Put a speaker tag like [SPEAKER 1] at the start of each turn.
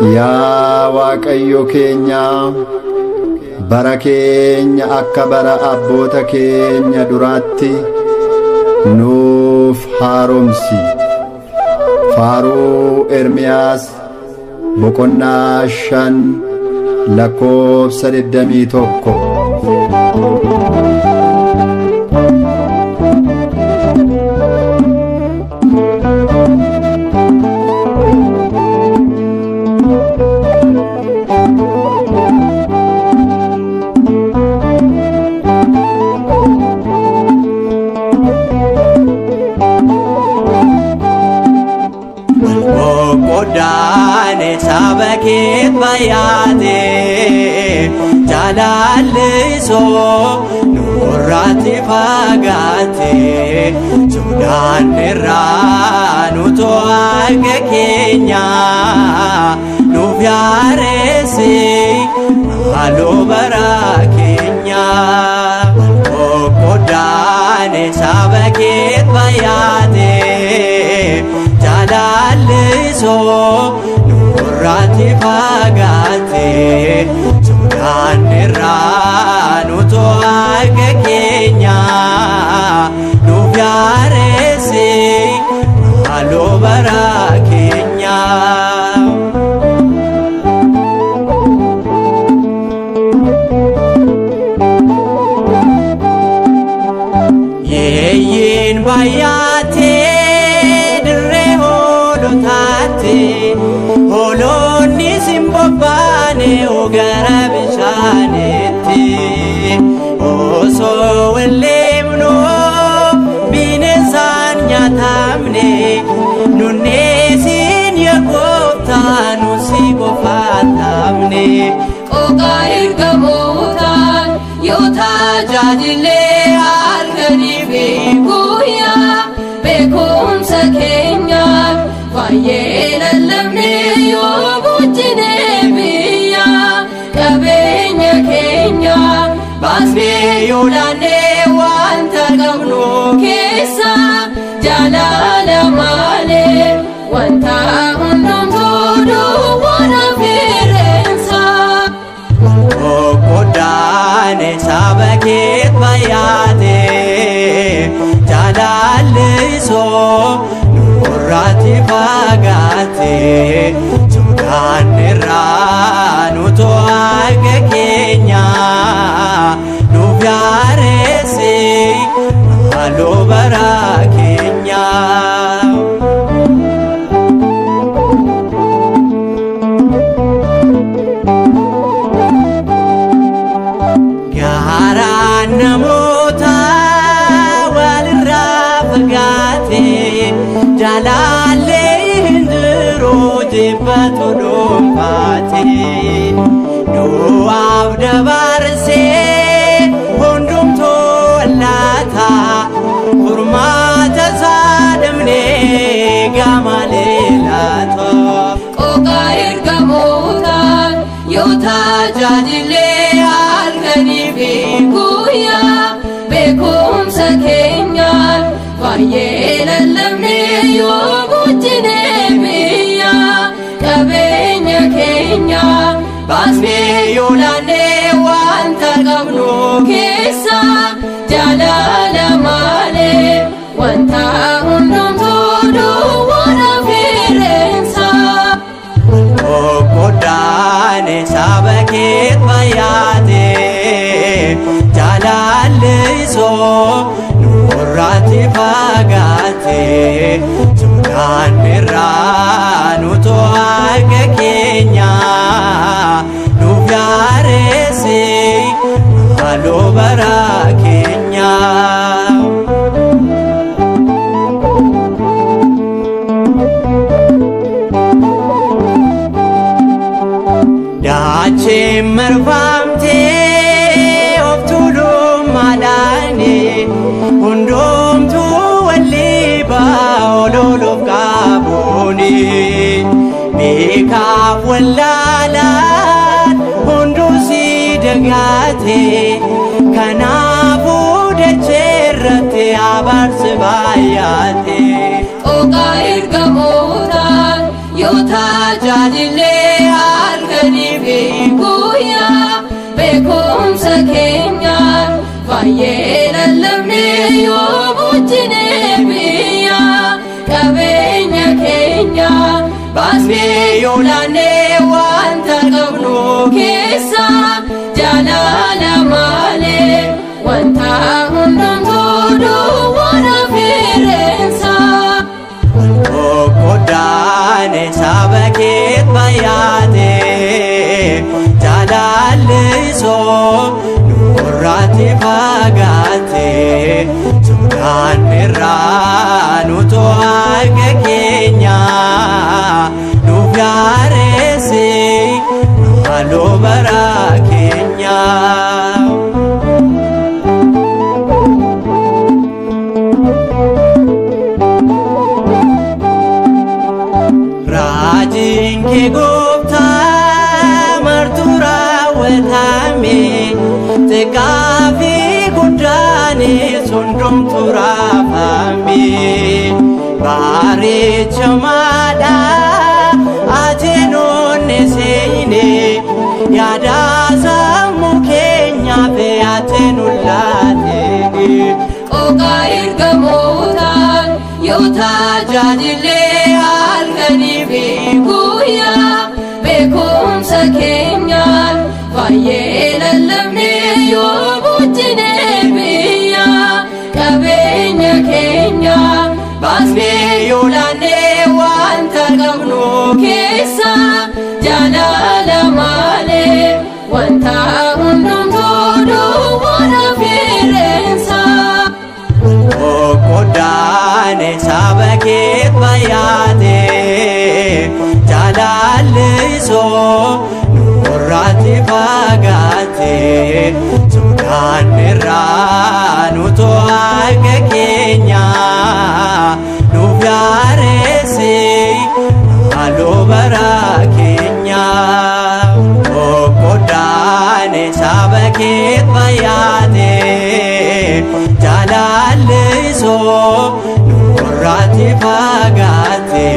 [SPEAKER 1] Yaa Waaqayyo keenya, bara keenya akka bara abboota keenya duraatti nuuf haaromsi. Faaruu Ermiyaas boqonnaa 5 lakkoofsa 21.
[SPEAKER 2] Sabakeet bayaate jaalallisoo nurratti fagaate sudaan irraa nutu akka keenya nuuf yaareesse halluu bara keenya. Qoqqooddaane sabakeet bayaate jaalallisoo nurratti fagaate sudaan irraa nutu akka keenya nuuf yaareesse halluu bara keenya. Yeeyyiin baay'atee dirree hoolotaatti hoolonni simbobbaane gara bishaanitti osoo walleemnu bineensaan nyaatamne nunneesin yaa gooftaa nu si qofaatamne.
[SPEAKER 3] Qooqaa ergamootaan yoo tajaajillee halkanii fi guyyaa beekumsa keenyaan baay'ee lallabnee yoo bulchine biyya qabeenya keenya baasnee yoo laannee wanta qabnu keessa jaalala malee wanta hundumtuu duwwaan affeerrensa.
[SPEAKER 2] Qoqqooddaane sabakeet bayaate jaalallisoo nurratti fagaate sudaan irraa nutu akka keenya nuuf yaareesse halluu bara keenya. Gaaraan namoota walirraa fagaate jaalallee hin jiru jibbatu dhuunfaate du'aaf dabarsee hundumtuu laata furmaata isaa dhabnee gamalee laata.
[SPEAKER 3] Qooqaa ergamootaan yoo tajaajillee halkanii fi guyyaa beekumsa keenyaan baay'ee lallabnee yoo bulchine biyya qabeenya keenya baasnee yoo laannee wanta qabnu keessa jaalala malee wanta hundumtuu duwwaan affeerrensa.
[SPEAKER 2] Qoqqooddaane sabakeet bayaate jaalallisoo nurratti fagaate sudaan irraa nutu akka keenya nuuf yaareesse halluu bara keenya. Daacheen marfamtee of tuulummaadhaan hundumtuu walii ololuuf qaabuuni beekaaf wallaalaan hunduu si dagaate kanaafuu dachee irratti abaarsi baay'ate.
[SPEAKER 3] Qooqaa ergamootaan yoo tajaajillee fi guyyaa beekumsa keenyaan baay'ee lallabnee yoo bulchine biyya qabeenya keenya baasnee yoo laannee wanta qabnu keessa jaalala malee wanta hundumtuu duwwaa fireensa.
[SPEAKER 2] Qoqqooddaane saba keet bayyaate jaalallisoo nurraatti fagaate sudaan irraa nutu harka keenya nuuf yaareessi haaloo bara keenya. Raajiin kee gooftaa martuu raawwatame xiqqaa fi guddaanis hundumtuu raafame bareechamaadha ati nuunni seene yaada sammuu keenyaaf ati nu laatee.
[SPEAKER 3] Qooqaa ergamootaan yoo tajaajillee halkanii fi guyyaa beekumsa keenyaan baay'ee lallabnee yoo bulchine biyya qabeenya keenya baasnee yoo laannee wanta qabnu keessa jaalala malee wanta hundumtuu duwwaa fireensa.
[SPEAKER 2] Qoqqooddaane saba keet bayyaate jaalallisoo nurraatti fagaate sudaan irraa nutu harka keenya nuuf yaareessi haaloo bara keenya. Qoqqooddaane saba keet bayyaate jaalallisoo nurraatti fagaate